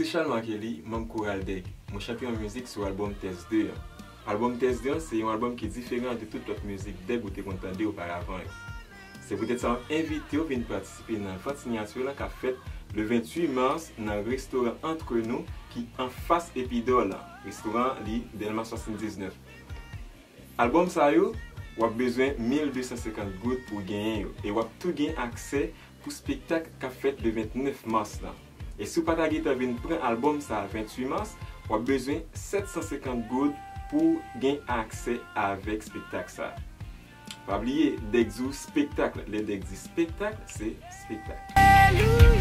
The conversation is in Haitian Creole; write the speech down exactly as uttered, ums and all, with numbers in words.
Charles Markelly, manm koral Dèg. Mwen chanpyon mizik sou albòm Tès de an. Albòm Tès de an se yon albòm ki diferan de tout lòt mizik Dèg ou te konn tande oparavan yo. Se poutèt sa m ap envite w vin patisipe nan vant siyati lan k ap fèt le venntuit mas nan restoran Entre Nous ki anfas Epidor lan. Restoran an li Dèlma swasanndiznèf. Albòm sa yo, w ap bezwen mil de san senkant goud pou w genyen yo, e w ap tou gen aksè pou spektak k ap fèt le vennèf mas lan. E si w pa ta gentan vin pran albòm sa a venntuit mas, w ap bezwen sèt san senkant goud pou w gen aksè avèk spektak sa a. Pa bliye, Dèg di w spektak, lè Dèg di spektak, se spektak.